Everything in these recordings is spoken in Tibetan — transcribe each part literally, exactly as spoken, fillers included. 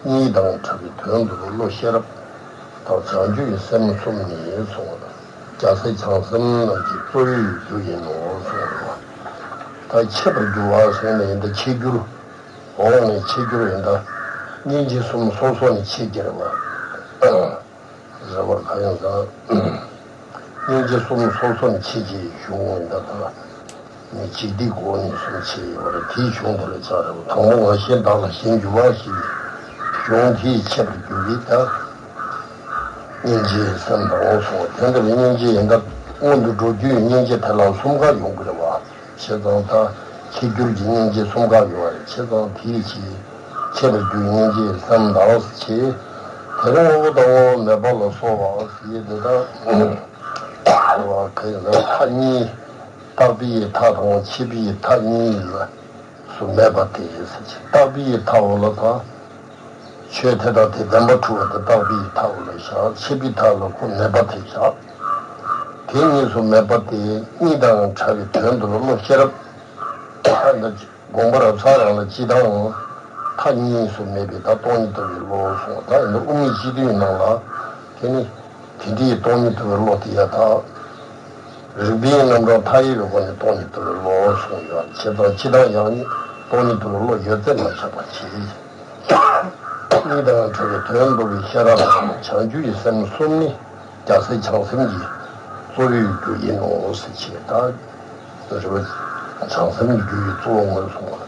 གཉིས་དང་བྲལ་བའི་དོན་དུ་བློ་ཤེས་རབ་དང་བྱང་ཆུབ་ཀྱི་སེམས་གསུམ་ནི་གསུངས་པ་དང་། རྒྱལ་སྲས་བྱང་སེམས་རྣམས་ཀྱི་གཙོ་བོའི་རྒྱུ་ཡིན་ནོ་གསུངས་པ། ད་འཆད་པར་འགྱུར་བ་ཟེར་ནས་ཡིན་ད་འཆད་འགྱུར། འོག་ནས་འཆད་འགྱུར་ཡིན་ད། སྙིང་རྗེ་གསུམ་སོ་སོ་ནས་འཆད་ཀྱི་རེད་བ། རེད་བ། གང་ཡིན་ཟེར་ན། སྙིང་རྗེ་གསུམ་སོ་སོ་ནས་འཆད་ཀྱི་གཞུང་ཡིན་ད་ད། ནི་འཇིག་སྡིག་སྒོ་ནས་གསུམ་འཆད་ཡོད་རེད། དེའི་གཞུང་དེ་ལ་ཆགས་རེད་བ། དང་པོ་ང་གཞན་བདག་ལ་གཞན་འགྱུར་བ་ཞེས་པའི་གཞུང་དེས་འཆད་པར་འགྱུར་བས་ད། སྙིང་རྗེའི་སེམས་དང་སོགས་དེ་འདྲ་བའི་སྙིང་རྗེ་ཡིན་ད། སྔོན་དུ་འགྲོ་རྒྱུའི་སྙིང་རྗེ་དེ་ལ་གསུམ་ཀ་ཡོང་གི་རེད་བ། བྱས་ཙང་ད་འཆད་འགྱུར་གྱི་སྙིང་རྗེ་གསུམ་ཀ་ཡོད་རེད། བྱས་ཙང་དེའི་ཕྱིར་འཆད་པར་འགྱུར་སྙིང་རྗེའི་སེམས་དང་ཞེས། དེ་རིང་དབང་པོ་དང་དབང་པོ་མེད་པ་ལ་སོགས་པ་ཞེས་དེ་དག་ལ་མཐའ་གཉིས། བརྟག་པའི་མཐའ་དང་འཆད་པའི་མཐའ་གཉིས་སུ་མེད་པ་དེ་ཟེར་གྱི། བརྟག་པའི་མཐའ་འོག་ལ་དང་། ཆོས་དེ་དག་དེ་བདེན་པར་གྲུབ་པ་དེ་བརྟག་པའི་མཐའ་འོག་ལ་བཞག་འཆད་པའི་མཐའ་ལ་ཁོ་མེད་པ་དེ་བཞག་དེ་གཉིས་སུ་མེད་པ་དེ་གཉིས་དང་བྲལ་བའི་དོན་དུ་བློ་ཤེས་རབ། དགོངས་པ་རབ་ཚ་རང་ལ་སྤྱི་དང་། མཐའ་གཉིས་སུ་མེད་པའི་ད་སྟོང་ཉིད་རྟོགས་པའི་བློ་གསུངས། ད་ཡིན་ན་དབུ་མའི་སྤྱི་དོན་ནང་ལ། དེ་ནི་དེ་འདྲའི་སྟོང་ཉིད་རྟོགས་པའི་བློ་དེ་ཡང་དག་རིགས་པའི་རྣམ་གྲངས་མཐའ་ཡས་པའི་སྒོ་ནས་སྟོང་ཉིད་རྟོགས་པའི་བློ་གསུངས་ཡོད། བྱས་ཙང་སྤྱི་དང་ཡང་ནི་སྟོང་ཉིད་རྟོགས་པའི་བློ་ཡོད་ཚད་མ་ཆགས་པར་བྱེད། གཉིས་དང་བྲལ་བའི་དོན་རྟོགས་པའི་ཤེས་རབ་དང་བྱང་ཆུབ་ཀྱི་སེམས་གསུམ་ནི་རྒྱལ་སྲས་བྱང་སེམས་ཀྱི་གཙོ་བོའི་རྒྱུ་ཡིན་ནོ་ཞེས་བྱས་ད། རེད་བ། བྱང་སེམས་ཀྱི་རྒྱུ་ཡི་གཙོ་བོ་ངོས་བཟུང་བ།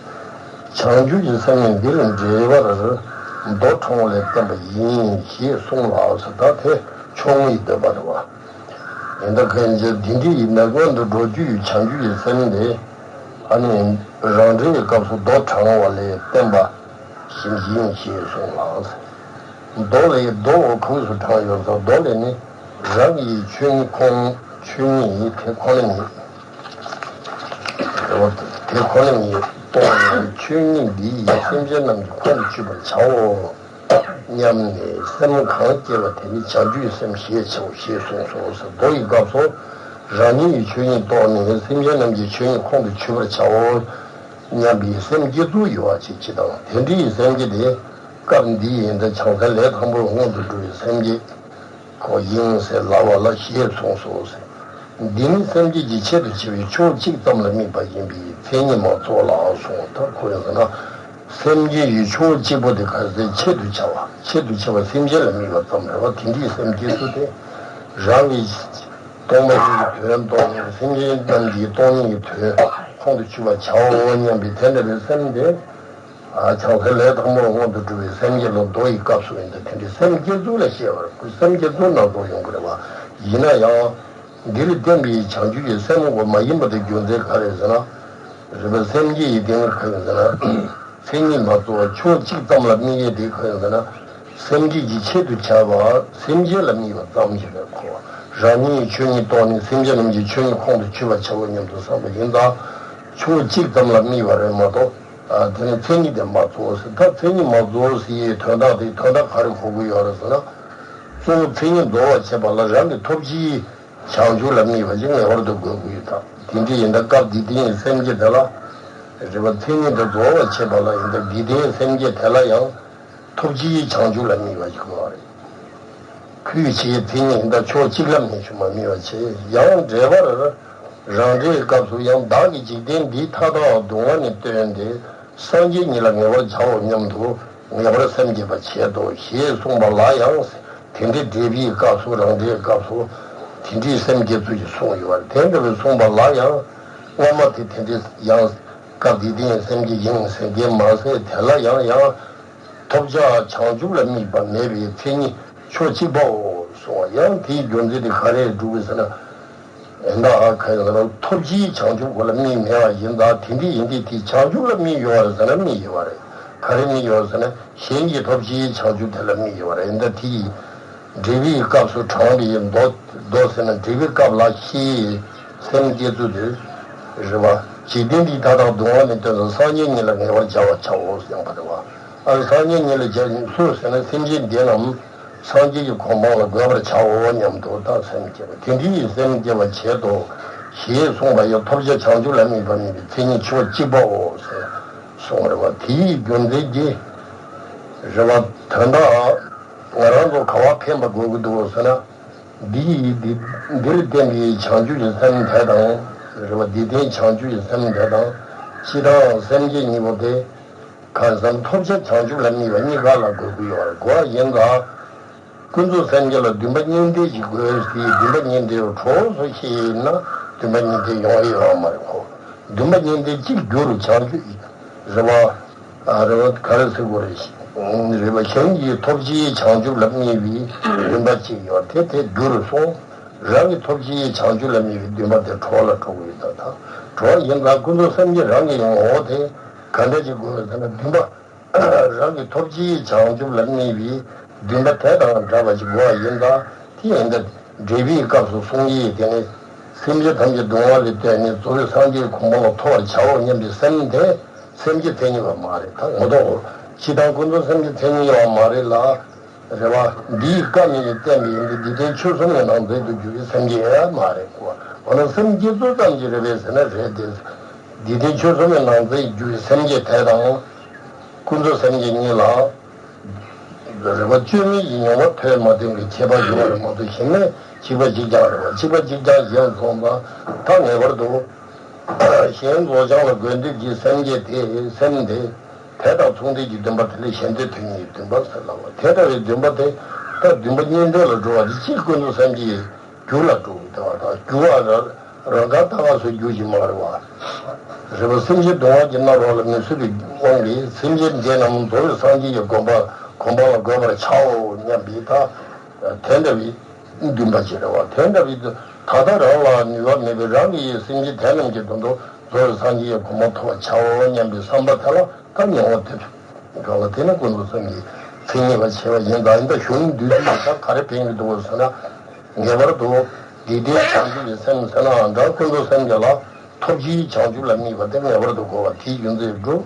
བྱང་ཆུབ་ཀྱི་སེམས་ནི་འདིར་འགྲེལ་པར་མདོ་ཕྲེང་བ་ལས་བསྟན་པ་ཡིན་ཞེས་གསུངས་ལགས་སོ། ད་དེ་ཕྱོགས་སྔའི་འདོད་པ་རེད་བ། ཡིན་ད་གང་ཡིན་ཟེར་འདི་འདྲ་ཡིན་ན་སྔོན་དུ་འགྲོ་རྒྱུ་ཡི་བྱང་ཆུབ་ཀྱི་སེམས་དེ། ཨ་ནི་རང་འགྲེལ་གྱི་སྐབས་སུ་མདོ་ཕྲེང་བ་ལས་བསྟན་པ་བཞིན་ཡིན་ཞེས་གསུངས་ལགས། མདོ་ལས་མདོ་འོ་གོང་སུ་དྲངས་ཡོད་ཙང་མདོ་ལས་ནི་རང་གི་ཆོས་ཉིད་ཁོང་ཆོས་ཉིད་དེ་ཁོ་ན་ཉིད། དེ་ཁོ་ན་ཉིད་རྟོགས་ནས་ཆོས་ཉིད་འདི་ཡིས་སེམས་ཅན་རྣམས་ཀྱི་ཁོང་དུ་ཆུད་པར་བྱའོ། སྙམ་ནས་སེམས་གང་སྐྱེ་བ་དེ་ནི་བྱང་ཆུབ་སེམས་ཞེས་བྱའོ་ཞེས་གསུངས་སོ། མདོ་ཡི་སྐབས་སུ་རང་ཉིད་ཀྱི་ཆོས་ཉིད་རྟོགས་ནས་སེམས་ཅན་རྣམས་ཀྱི་ཆོས་ཉིད་ཁོང་དུ་ཆུད་པར་བྱའོ་སྙམ་པའི་སེམས་བསྐྱེད་ཚུལ་ཡོད་པ་ཅིག་ཅི་དང་། དེ་འདྲའི་སེམས་བསྐྱེད་དེ་སྐབས་འདིའི་ཡིན་ད་བྱང་སེམས་ལས་དང་པོར་སྔོན་དུ་འགྲོ་བའི་སེམས་བསྐྱེད་ཁོ་ཡིན་ཟེར་ལབ་པ་ལ་ཞེས་གསུངས་སོ། འདི་ནི་སེམས་བསྐྱེད་ཀྱི་ཆེད་དུ་བྱ་བའི་ཕྱོགས་གཅིག་ཙམ་ལ་དམིགས་པ་ཡིན་པའི་མཚན་ཉིད་མ་རྫོགས་ལ་གསུངས། ད་ཁོ་ཡིན་ཟེར་ན། སེམས་བསྐྱེད་ཀྱི་ཕྱོགས་གཅིག་པོ་དེ་ག་ཚོད་ཆེད་དུ་བྱ་བ། ཆེད་དུ་བྱ་བ་སེམས་ཅན་ལ་དམིགས་པ་ཙམ་རེད་བ། དེ་འདྲའི་སེམས་བསྐྱེད་ཚུལ་དེ། རང་གི་སྟོང་པ་ཉིད་ཀྱི་དོན་རྟོགས་ནས་སེམས་ཅན་རྣམས་ཀྱི་སྟོང་ཉིད་ཀྱི་དོན་ཁོང་དུ་ཆུད་པར་བྱའོ་སྙམ་པའི་དེ་འདྲ་བའི་སེམས་དེ། ཨ། བྱང་སེམས་ལས་དང་པོར་སྔོན་དུ་འགྲོ་བའི་སེམས་བསྐྱེད་ལ་མདོ་ཡི་སྐབས་སུ་ཡིན་ད་དེ་འདྲའི་སེམས་བསྐྱེད་ཚུལ་ལ་བཤད་པར་ཁོ་སེམས་བསྐྱེད་ཚུལ་སྣ་ཚོགས་ཡོང་གི་རེད་བ། ཡིན་ན་ཡང་། འདིར་བསྟན་པའི་བྱང་ཆུབ་ཀྱི་སེམས་ངོ་མ་ཡིན་པ་དེ་རྒྱུ་མཚན་ག་རེ་ཟེར་ན། རིག་པ་སེམས་བསྐྱེད་ཡི་དེ་ག་རེ་ཟེར་ན། མཚན་ཉིད་མ་རྫོགས་པ་ཕྱོགས་གཅིག་ཙམ་ལ་དམིགས་ཡས་དེ་ག་རེ་ཟེར་ན། སེམས་བསྐྱེད་ཀྱི་ཆེད་དུ་བྱ་བ་སེམས་ཅན་ལ་དམིགས་པ་ཙམ་ཞིག་རེད་ཁོ། རང་ཉིད་ཆོས་ཉིད་རྟོགས་ནས་སེམས་ཅན་རྣམས་ཀྱི་ཆོས་ཉིད་ཁོང་དུ་ཆུད་པར་བྱའོ་སྙམ་དུ་བསམ་པ་ཡིན་ཙང་། ཕྱོགས་གཅིག་ཙམ་ལ་དམིགས་པ་རེད་མ་གཏོགས། ཨ། དེ་ནི་མཚན་ཉིད་དེ་མ་རྫོགས་ཟེར། ད་མཚན་ཉིད་མ་རྫོགས་ཟེར་ཡའི་དོན་དག་དེ་དོན་དག་ག་རེ་གོ་གི་ཡོད་རེད་ཟེར་ན། གཙོ་བོ་མཚན་ཉིད་རྫོགས་པར་བྱེད་པ་ལ་རང་གི་ཐོབ་བྱའི་བྱང་ཆུབ་ལ་དམིགས་པ་ཞིག་ངེས་པར་དུ་དགོས་ཀྱི་ཡོད་ད། དེ་འདྲ་ཡིན་ད་སྐབས་འདིའི་སྟེང་སེམས་བསྐྱེད་དེ་ལ། རིག་པ་མཚན་ཉིད་དེ་རྫོགས་པར་བྱེད་པ་ལ་ཡིན་ད་འདིའི་སྟེང་སེམས་བསྐྱེད་དེ་ལ་ཡང་། ཐོབ་བྱའི་བྱང་ཆུབ་ལ་དམིགས་པ་ཞིག་དགོས་པ་རེད། ཁོའི་ཆེས་མཚན་ཉིད་ཡིན་ད་ཕྱོགས་གཅིག་ལ་དམིགས་ཤིང་མ་དམིགས་པ་བྱེད། ཡང་འགྲེལ་པར། རང་འགྲེལ་གྱི་སྐབས་སུ་ཡང་བདག་གིས་འཇིག་རྟེན་འདིའི་མཐའ་དག་གདུང་བ་ནས་བཏོན་ཏེ། སངས་རྒྱས་ཉིད་ལ་ངེས་པར་བྱའོ་སྙམ་དུ་ངེས་པར་སེམས་བསྐྱེད་པར་བྱེད་དོ་ཞེས་གསུངས་པ་ལ་ཡང་། དེ་འདྲའི་འགྲེལ་པའི་སྐབས་སུ་རང་འགྲེལ་སྐབས་སུ་དེ་འདྲའི་སེམས་བསྐྱེད་ཚུལ་གྱིས་གསུངས་ཡོད་པ་རེད། དེ་འདྲ་བའི་གསུངས་པ་ལ་ཡང་། སྔ་མ་དེ་དེ་འདྲའི་ཡང་སྐབས་འདིའི་སྟེང་སེམས་བསྐྱེད་ཡིན་ཟེར་མཁན་མ་ཟད་དེ་ལ་ཡང་ཡང་། ཐོབ་བྱ་བྱང་ཆུབ་ལ་དམིགས་པ་མེད་པའི་མཚན་ཉིད་ཕྱོགས་གཅིག་པའོ་གསུངས་པ་ཡང་དེའི་རྒྱུ་མཚན་དེ་ག་རེ་འགྲུབ་ཀྱི་ཟེར་ན། ཡིན་ད་ག་ཡིན་ཟེར་ན་ཐོབ་བྱའི་བྱང་ཆུབ་ཁོ་ལ་དམིགས་མེད་པ་ཡིན་ད། དེ་འདྲ་ཡིན་དུས་དེ་བྱང་ཆུབ་ལ་དམིགས་ཡོད་རེད་ཟེར་ན་དམིགས་ཡོད་པ་རེད། ག་རེ་དམིགས་ཡོད་ཟེར་ན་གཞན་གྱི་ཐོབ་བྱའི་བྱང་ཆུབ་དེ་ལ་དམིགས་ཡོད་པ་རེད། ཡིན་ད་དེ་ཡི་འགྲེལ་པའི་སྐབས་སུ་དྲངས་པའི་མདོ། མདོ་ཟེར་ན་འགྲེལ་པའི་སྐབས་ལ་ཤེས། སེམས་བསྐྱེད་ཚུལ་དེ་རེད་བ། འཇིག་རྟེན་འདིའི་མཐའ་དག་གདུང་བ་ནས་བཏོན་ཏེ་སངས་རྒྱས་ཉིད་ལ་ངེས་པར་བྱ་བར་བྱའོ་གསུངས་པ་རེད་བ། ཨ། སངས་རྒྱས་ཉིད་ལ་སུ་ཟེར་ན་སེམས་ཅན་འདི་རྣམས་སངས་རྒྱས་ཀྱི་གོ་འཕང་ལ་འགོད་པར་བྱའོ་སྙམ་དུ་ད་སེམས་བསྐྱེད་པ་དེ་འདྲའི་སེམས་བསྐྱེད་པ་བྱེད་དོ། ཞེས་གསུངས་པ་ཡང་ཐོབ་བྱ་བྱང་ཆུབ་ལ་དམིགས་པ་མེད་པའི་མཚན་ཉིད་ཕྱོགས་གཅིག་པའོ་ཟེར་གསུངས་པ་རེད་བ། དེའི་རྒྱུ་མཚན་གྱིས། རེད་བ། དོན་དག་ང་རང་ཚོ་ག་བ་ཕན་པ་དགོས་ཀྱི་འདུག་ཟེར་ན། འདི་ཡིས་འདི་འདིར་བསྟན་པའི་བྱང་ཆུབ་ཀྱི་སེམས་དེ་དང་། རེད་བ། འདི་ལྟའི་བྱང་ཆུབ་ཀྱི་སེམས་དེ་དང་། སྤྱིར་བཏང་སེམས་བསྐྱེད་གཉིས་པོ་དེ། གང་ཟག་ཐོབ་བྱ་བྱང་ཆུབ་ལ་དམིགས་པ་གཉིས་ཀ་ལ་དགོས་ཀྱི་ཡོད་རེད། དགོས་པ་ཡིན་ཙང་། ཀུན་རྫོབ་སེམས་བསྐྱེད་ལ་འདུན་པ་གཉིས་ལྡན་ཞིག་དགོས་ཏེ། འདུན་པ་གཉིས་ལྡན་གྲོགས་སུ་ཤེས་ན་འདུན་པ་གཉིས་ལྡན་ཡོང་ཡི་ཡོད་མ་རེད་ཁོ། འདུན་པ་གཉིས་ལྡན་གཅིག་གྱུར་བྱང་ཆུབ་རེད་བ། ཨ་རེད་བ། ག་རེ་ཟེར་དགོས་རེད། རེད་བ། གཞན་གྱིས་ཐོབ་བྱའི་བྱང་ཆུབ་ལ་དམིགས་པའི་འདུན་པ་གཅིག་ཡོད་དེ་དེ་གྱུར་སོང་། རང་གིས་ཐོབ་བྱའི་བྱང་ཆུབ་ལ་དམིགས་པའི་འདུན་པ་དེ་གྲོགས་ལ་འགྲོ་གི་ཡོད་ད། ད་གྲོགས་ཡིན་ཙང་ཀུན་རྫོབ་སེམས་བསྐྱེད་རང་གི་ཡོང་འོག་དེ་ག་འདྲ་ཅིག་དགོས་ཟེར་ན། འདུན་པ། རང་གི་ཐོབ་བྱའི་བྱང་ཆུབ་ལ་དམིགས་པའི་འདུན་པ་དེ་དང་འདྲ་བ་ཞིག་དགོས་པ་ཡིན་ཙང་། དེ་ཡིན་ད། འགྲེལ་པའི་སྐབས་སུ་གསུངས་ཡས་དེ་ནི། སེམས་ཅན་ཐམས་ཅད་སྡུག་བསྔལ་ལས་བཏོན་ནས་རྫོགས་པའི་སངས་རྒྱས་གོ་འཕང་ལ་ཐོབ་པར་བྱའོ་སྙམ་པའི་སེམས་དེ་སེམས་བསྐྱེད་མཚན་ཉིད་པ་མ་རེད། ད་ངོ་ཐོག་སྤྱིར་བཏང་ཀུན་རྫོབ་སེམས་བསྐྱེད་མཚན་ཉིད་པ་མ་རེད་ལ། རེད་བ། འདིའི་བཀའ་ནི་བསྟན་པའི་ཡིན་ཏེ། འཇིག་རྟེན་ཆོས་གསུམ་གྱི་ནང་ཚན་དུ་གྱུར་པའི་སེམས་བསྐྱེད་ཡང་མ་རེད་གོ། འོ་ན་སེམས་བསྐྱེད་ཚུལ་ཙམ་གྱིས་རེད་པས་ཟེར་ན་རེད་དེ། འཇིག་རྟེན་ཆོས་གསུམ་གྱི་ནང་ཚན་གྱི་སེམས་བསྐྱེད་དེ་དང་། ཀུན་རྫོབ་སེམས་བསྐྱེད་གཉིས་ལ། རེད་བ། བཅོས་མིན་གྱི་མྱོང་བ་ཐོན་མ་ཐོན་གྱི་ཁྱད་པར་ཡོད་རེད་མ་གཏོགས། གཞན་ནི་གཅིག་པ་གཅིག་རྐྱང་རེད་བ། གཅིག་པ་གཅིག་རྐྱང་ཡིན་སོང་ཙང་། ད་ངེས་པར་དུ། གཞན་རྫོགས་བྱང་ལ་འགོད་འདོད་ཀྱི་སེམས་བསྐྱེད་དེ། སེམས་དེ། དེ་དང་མཚུངས་ལྡན་གྱི་འདུན་པ་དེ་ལས་གཞན་དོན་དོན་གཉེར་འདུན་པ་ཟེར་ལབ་པ། དེ་ལྟ་བུའི་འདུན་པ་དེ་ད་འདུན་པ་གཉིས་ལྡན་ལ་འགྲོ་བ་དེ་གཅིག་ཀུན་རྫོབ་སེམས་བསྐྱེད་རྒྱུ་ལ་འགྲོ་གི་འདུག་བ། ད་རྒྱུ་བ་རང་རང་ག་ད་ག་སོ་རྒྱུ་ཞིག་མ་རེད་བ། རེད་བ། སེམས་ཅན་སྡུག་བསྔལ་གྱིས་མནར་བ་ལ་མི་བཟོད་པའི་དབང་གིས། སེམས་ཅན་འདི་རྣམས་རྫོགས་པའི་སངས་རྒྱས་ཀྱི་གོ་འཕང་གོ་འཕང་ལ་འགོད་པར་བྱའོ་སྙམ་པའི་ད་དེ་འདྲ་བའི་འདུན་པ་ཅིག་རེད་བ། དེ་འདྲ་བའི་ད་ལྟ་རང་ལ་ནུས་པ་མེད་པའི་རང་གི་སེམས་ཅན་དེ་རྣམས་ཀྱི་དོན་དུ་རྫོགས་པའི་སངས་རྒྱས་ཀྱི་གོ་འཕང་ཐོབ་པར་བྱའོ་སྙམ་པའི་བསམ་པ་དེ་ལ་ད་མྱོང་བ་དེ་གང་ལ་དེ་ནི་ཀུན་རྫོབ་སེམས་ཀྱི་མཚན་ཉིད་པ་བྱས་པ་ཡིན་ད། ཡིན་ད་གཞུང་བསྡུས་དུས་ད་ག་རེ་ཕན་གྱི་འདུག་ཟེར་ན། ངེས་པར་དུ་འཇིག་རྟེན་བྱང་ཆུབ་ཀྱི་སེམས་ཟེར་ནའང་འདྲ། ཀུན་རྫོབ་སེམས་བསྐྱེད་ལ་ཐོབ་བྱའི་བྱང་ཆུབ་ལ་དམིགས་པ་དེ་ངེས་པར་དུ་དགོས་པ་དེའི་རྒྱུ་མཚན་སྒྲུབ།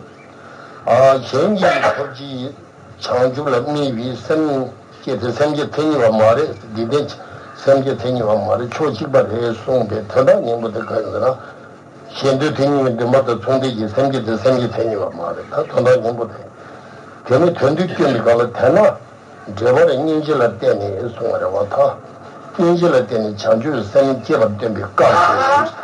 ཨ། གཞན་གྱིས་ཐོབ་བྱའི་བྱང་ཆུབ་ལ་དམིགས་པའི་སེམས་བསྐྱེད་དེ་སེམས་བསྐྱེད་མཚན་ཉིད་པ་མ་རེད། འཇིག་རྟེན་སེམས་བསྐྱེད་མཚན་ཉིད་པ་མ་རེད། ཕྱོགས་གཅིག་པ་རེད་གསུངས་པའི་དོན་དག་སྙིང་པོ་དེ་ག་རེ་ཟེར་ན། གཞན་དོན་དོན་གཉེར་གྱི་འདུན་པ་དང་མཚུངས་ལྡན་གྱི་སེམས་བསྐྱེད་དེ་སེམས་བསྐྱེད་མཚན་ཉིད་པ་མ་རེད། ད་དོན་དག་སྙིང་པོ་དེ། དེ་ནི་དོན་བསྡུས་སྐྱོན་པའི་སྐབས་ལ་དེ་ན། འགྲེལ་པར་སྙིང་རྗེ་ལ་བརྟེན་ནས་གསུངས་པ་རེད་བ། ད་སྙིང་རྗེ་ལ་བརྟེན་ནས་བྱང་ཆུབ་སེམས་བསྐྱེད་པར་སྟོན་པའི་སྐབས་སུ།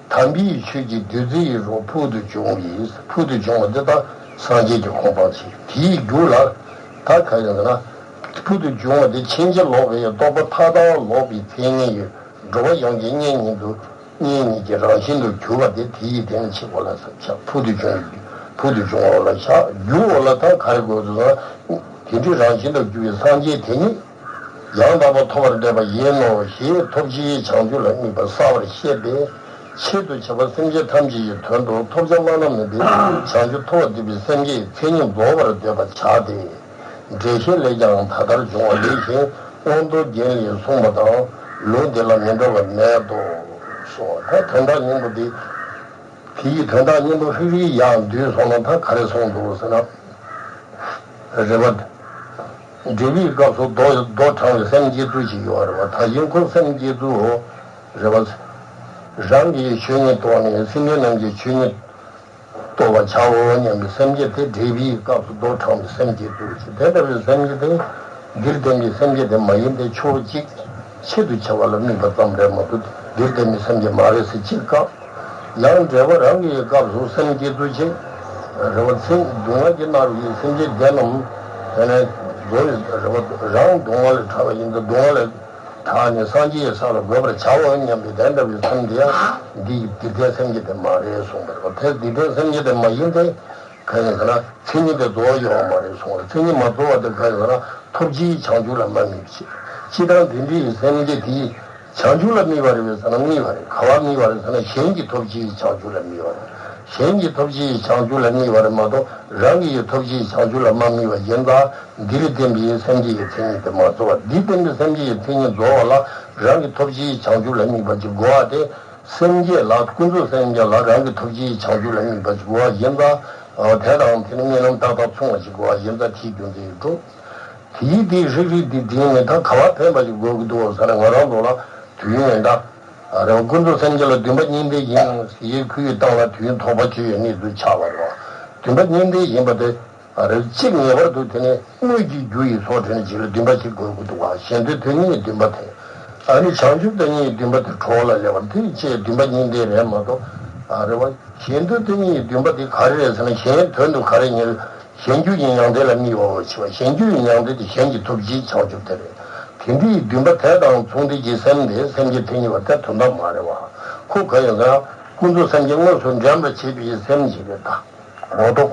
དམ་པའི་ཆོས་ཀྱི་བདུད་རྩི་ཡི་རོ་ཕུལ་དུ་བྱུང་བས། ཕུལ་དུ་བྱུང་བ་འདི་དག་སངས་རྒྱས་ཀྱི་གོ་འཕང་ཆེ། དེའི་རྒྱུ་ལ་ད་ག་རེ་ཟེར་ན། ཕུལ་དུ་བྱུང་བ་འདི་ཕྱིན་ཅི་ལོག་པའི་རྟོག་པ་མཐའ་དག་ལོག་པའི་མཚན་ཉིད་ཡོད། འགྲོ་བ་ཡོངས་ཀྱི་གཉེན་ཉིད་དུ། གཉེན་ཉིད་ཀྱི་རང་བཞིན་དུ་གྱུར་པ་དེ་དེ་ཡི་དེ་ནི་ཆེ་བ་ལ་ཟེར་བྱ། ཕུལ་དུ་བྱུང་བའི་ཕུལ་དུ་བྱུང་བ་ལ་བྱ། རྒྱུ་འོ་ལ་ད་ག་རེ་དགོས་འདུག་ཟེར་ན། དེ་འདྲའི་རང་བཞིན་དུ་གྱུར་པའི་སངས་རྒྱས་དེ་ཉིད་ཡང་དག་པར་ཐོབ་པར་འདོད་པ་ཡིན་ནོ་ཞེས་ཐོབ་བྱའི་བྱང་ཆུབ་ལ་དམིགས་པ་གསལ་བར་བཤད་པའི་ཆེད་དུ་བྱ་བ། སེམས་ཅན་ཐམས་ཅད་ཀྱི་དོན་དུ་ཐོབ་བྱ་བླ་ན་མེད་པའི་བྱང་ཆུབ་ཐོབ་པར་འདོད་པའི་སེམས་བསྐྱེད་མཚན་ཉིད་རྫོགས་པར་འདོད་པར་བྱ་སྟེ། འགྲེལ་བཤད་ལས་ཀྱང་ད་ལྟར་འབྱུང་བ་ལས་གཞན་དབང་མདོ་རྒྱན་ལས་གསུངས་པ་དང་ལུང་དེ་ལ་མི་འདྲ་བ་མེད་དོ། གསུངས་པ་ད་དོན་དག་སྙིང་པོ་འདི། དེ་ཡི་དོན་དག་སྙིང་པོ་ཧྲིག་ཧྲིག་ཡར་འདུས་སོང་ན་ད་ག་རེ་གསུངས་འདུག་ཟེར་ན། རེད་བ། འགྲེལ་པའི་སྐབས་སུ་མདོ་མདོ་དྲངས་པའི་སེམས་བསྐྱེད་ཚུལ་ཞིག་ཡོད་རེད་བ། ད་གཞི་ཁོ་སེམས་བསྐྱེད་ཚུལ་འོ། རེད་བ། རང་གི་ཆོས་ཉིད་རྟོགས་ནས་སེམས་ཅན་རྣམས་ཀྱི་ཆོས་ཉིད་རྟོགས་པར་བྱའོ་སྙམ་པའི་སེམས་བསྐྱེད་དེ་འགྲེལ་པའི་སྐབས་སུ་མདོ་དྲངས་པའི་སེམས་བསྐྱེད་ཚུལ་ཞིག་དེ་ལྟ་བུའི་སེམས་བསྐྱེད་དེ་འདིར་བསྟན་པའི་སེམས་བསྐྱེད་དེ་མ་ཡིན་ཏེ། ཕྱོགས་གཅིག་ཆེད་དུ་བྱ་བ་ལ་དམིགས་པ་ཙམ་རེད་མ་གཏོགས་འདིར་བསྟན་པའི་སེམས་བསྐྱེད་མ་རེད་ཟེར་གཅིག་བཀག་ཡང་འགྲེལ་པ་རང་གི་སྐབས་སུ་སེམས་བསྐྱེད་ཚུལ་ཆེ། རེ་བ་ཚིག་སྡུག་བསྔལ་གྱིས་མནར་བའི་སེམས་ཅན་དེ་རྣམས་དེ་ནས་རྫོགས་པའི་རེ་བ་རང་སྡུག་བསྔལ་ལས་ཐར་བ་ཡིན་ཙང་སྡུག་བསྔལ་ལས་ཐར་ནས་སངས་རྒྱས་ས་ལ་འགོད་པར་བྱའོ་སྙམ་པའི་དེ་འདྲ་བའི་སེམས་དེ་ཡང་འདི་ཡི་འདི་ལྟའི་སེམས་བསྐྱེད་དེ་མ་རེད་གསུངས་པ་རེད་བ། དེ་འདི་ལྟའི་སེམས་བསྐྱེད་དེ་མ་ཡིན་ཏེ། གང་ཡིན་ཟེར་ན་མཚན་ཉིད་དེ་རྫོགས་ཡོད་མ་རེད་གསུངས་པ་རེད། མཚན་ཉིད་མ་རྫོགས་པ་དེ་གང་ཡིན་ཟེར་ན་ཐོབ་བྱའི་བྱང་ཆུབ་ལ་མ་དམིགས་པ་ཞིག་སྤྱིར་བཏང་དེ་འདྲའི་སེམས་བསྐྱེད་དེ་བྱང་ཆུབ་ལ་དམིགས་པ་རེད་པས་ཟེར་ན་དམིགས་པ་རེད། ག་བ་དམིགས་པ་རེད་ཟེར་ན་གཞན་གྱིས་ཐོབ་བྱའི་བྱང་ཆུབ་ལ་དམིགས་པ་རེད། གཞན་གྱིས་ཐོབ་བྱའི་བྱང་ཆུབ་ལ་དམིགས་པ་རེད་མ་གཏོགས་རང་གིས་ཐོབ་བྱའི་བྱང་ཆུབ་ལ་མ་དམིགས་པ་ཡིན་ཙང་། འདིར་བསྟན་པའི་སེམས་བསྐྱེད་ཀྱི་མཚན་ཉིད་དེ་མ་རྫོགས་པ། འདིར་བསྟན་པའི་སེམས་བསྐྱེད་ཀྱི་མཚན་ཉིད་རྫོགས་པ་ལ་རང་གིས་ཐོབ་བྱའི་བྱང་ཆུབ་ལ་དམིགས་པ་ཅིག་དགོས་པ་དེ། སེམས་བསྐྱེད་ལ་ཀུན་རྫོབ་སེམས་བསྐྱེད་ལ་རང་གིས་ཐོབ་བྱའི་བྱང་ཆུབ་ལ་དམིགས་པ་ཅིག་དགོས་པ་ཡིན་ཙང་། དེ་དང་དེ་ནི་རྨི་ལམ་ཏག་ཏག་མཚུངས་པ་ཅིག་དགོས་པ་ཡིན་ཙང་དེའི་རྒྱུ་མཚན་ཡིན་འགྲོ། དེའི་དེའི་ཧྲིག་ཧྲིག་དེ་དྲིས་ནས་ད་ག་བ་ཕན་པ་ཞིག་དགོས་ཀྱི་འདུག་ཟེར་ན། ང་རང་ཚོ་ལ་དུས་ཡུན་ད་རེད་བ། ཀུན་རྫོབ་སེམས་བསྐྱེད་ལ་འདུན་པ་གཉིས་ལྡན་ཡིན་ཟེར་ཡས་ཁུལ་ཡི་སྟེང་ལ་དུས་ཡུན་དོགས་པ་ཅིག་ཡོད་ནི་འདུག་ཆགས་པ་རེད་བ། འདུན་པ་གཉིས་ལྡན་ཡིན་པ་དེ་ རེད། གཅིག་ངེས་པར་དུ་དེ་ནས་དངོས་ཀྱི་རྒྱུ་ཡི་སོགས་དེ་ནས་གཅིག་ལ་འདུན་པ་གཅིག་དགོས་ཀྱི་འདུག་བ། གཞན་དོན་དོན་གཉིས་འདུན་པ་དེ། ཨ་ནི་བྱང་ཆུབ་དོན་གཉིས་འདུན་པ་དེ་གྲོགས་ལ་སླེབས་པ་དེ་ཅེས་འདུན་པ་གཉིས་ལྡན་རེད་མ་གཏོགས། ཨ་རེད་བ། གཞན་དོན་དོན་གཉིས་འདུན་པ་དེ་ག་རེ་རེད་ཟེར་ན། གཞན་དོན་དུ་ག་རེ་ཉེ། གཞན་རྒྱུ་ཡི་མྱང་འདས་ལ་དམིགས་པའོ་ཞེས་པ། གཞན་རྒྱུ་ཡི་མྱང་འདས་དེ་གཞན་གྱི་ཐོབ་བྱའི་བྱང་ཆུབ་དེ་རེད། དེ་འདྲའི་འདུན་པ་དེ་དང་མཚུངས་ལྡན་གྱི་སེམས་དེ་སེམས་བསྐྱེད་མཐའ་གཉིས་པ་དེ་དོན་དག་མ་རེད་བ། ཁོ་གང་ཡིན་ཟེར་ན། ཀུན་རྫོབ་སེམས་བསྐྱེད་དངོས་སུ་འདྲེན་པར་བྱེད་པའི་སེམས་ཞིག་རེད་ད། རོ་ཏོ།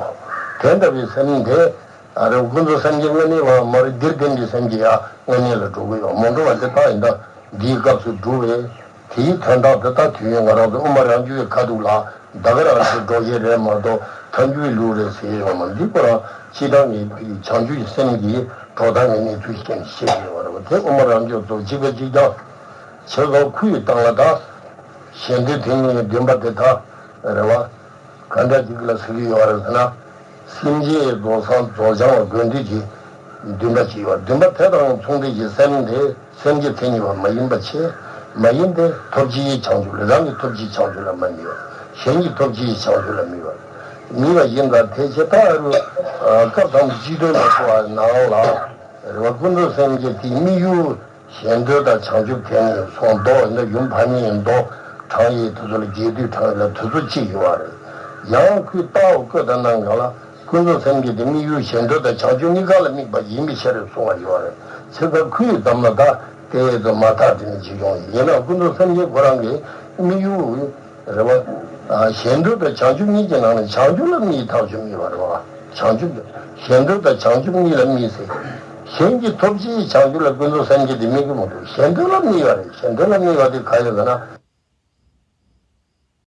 དེ་ལྟ་བུའི་སེམས་དེ། ཨ་རེ། ཀུན་རྫོབ་སེམས་བསྐྱེད་དངོས་གནས་པ་མ་རེད། འདིར་ལྡན་པའི་སེམས་བསྐྱེད་ཡང་དངོས་གནས་ལ་འགྲོ་གི་ཡོད། མ་འགྲོ་བ་དེ་དག་ཡིན་ད། འདིའི་སྐབས་སུ་སྒྲུབ་པས། དེའི་དོན་དག་འདི་ལྟར་དུས་ཡུན་ང་རང་ཚོ་དབུ་མ་རང་རྒྱུད་ཀྱི་ཁ་ཐུག་ལ་ད་ག་རང་ཚོའི་སྒྲོག་བཞིན་རེད་མ་གཏོགས་ཐལ་འགྱུར་ལུགས་རེད་ཟེར་ཡོད་མ། འདི་ཁོ་རང་སྤྱིར་བཏང་གི་བྱང་ཆུབ་ཀྱི་སེམས་ཀྱི་འགྲོ་སྟངས་ཀྱི་གནས་ཚུལ་བཤད་བཤད་ཡོད་པ་རེད་བ། དེ་དབུ་མ་རང་རྒྱུད་ཚོ་གཅིག་པ་གཅིག་རྐྱང་། ཆེ་སོགས་ཁུ་ཡི་སྟེང་ལ་ད། གཞན་དོན་དོན་གཉིས་འདུན་པ་དེ་དག་རེད་བ། ག་འདྲ་ཅིག་ལ་ཟེར་གྱི་ཡོད་རེད་ཟེར་ན། སེམས་བསྐྱེད་རྫོགས་སངས་རྫོགས་བྱང་བ་དགོས་འདོད་ཀྱི་འདུན་པ་ཅིག་ཡོད། འདུན་པ་དེ་དང་མཚུངས་ལྡན་གྱི་སེམས་དེ་སེམས་བསྐྱེད་མཐའ་གཉིས་པ་མ་ཡིན་པ་ཆེ། མ་ཡིན་ཏེ་ཐོབ་བྱའི་བྱང་ཆུབ་ལ། རང་གི་ཐོབ་བྱའི་བྱང་ཆུབ་ལ་མ་དམིགས་པ། གཞན་གྱི་ཐོབ་བྱའི་བྱང་ཆུབ་ལ་དམིགས་པ། དམིགས་པ་ཡིན་ཙང་དེ་ཇི་ལྟར་རུང་སྐབས་དང་པོ་སྤྱི་དོན་ལ་སོགས་པ་ནང་ལ་རེད་བ། ཀུན་རྫོབ་སེམས་བསྐྱེད་དེའི་དམིགས་ཡུལ། གཞན་དོན་དང་བྱང་ཆུབ་དེ་ནས་སོང་མདོ་འདི་ཡུམ་ཕ་མེས་མདོ་དྲངས་ཡས་དེ་ཚོ་ལ་རྒྱས་བསྡུས་དྲངས་ཡས་ལ་དུས་ཚོད་གཅིག་ཡོད་པ་རེད། ཡང་ཁོས་ལྟ་བ་བཀོད་དང་གནང་ག་ལ་ཀུན་རྫོབ་སེམས་བསྐྱེད་དེ་དམིགས་ཡུལ་གཞན་དོན་དང་བྱང་ཆུབ་གཉིས་ཀ་ལ་དམིགས་པ་ཡིན་པའི་ཕྱིར་གསུངས་པ་ཡོད་པ་རེད། ཚིག་ཁ་ཁོའི་གདམས་ལ་ད་དེ་ཡས་ཚོ་མ་ཐག་དེ་ནས་ཅིག་ཡོང་ཡིན་ན། ཀུན་རྫོབ་སེམས་བསྐྱེད་ཁོ་རང་གི་དམིགས་ཡུལ་རེད་བ། གཞན་དོན་དང་བྱང་ཆུབ་གཉིས་ཀྱི་ནང་ནས་བྱང་ཆུབ་ལ་དམིགས་ཐག་ཆོད་དམིགས་པ་རེད་བ། བྱང་ཆུབ། གཞན་དོན་དང་བྱང་ཆུབ་གཉིས་ལ་དམིགས་སེ། གཞན་གྱི་ཐོབ་བྱའི་བྱང་ཆུབ་ལ་ཀུན་རྫོབ་སེམས་བསྐྱེད་དེ་དམིགས་ཀྱི་མི་འདུག་གཞན་དོན་ལ་དམིགས་པ་རེད། གཞན་དོན་ལ་དམིགས་པ་དེ་ག་ཡོད་ཟེར་ན།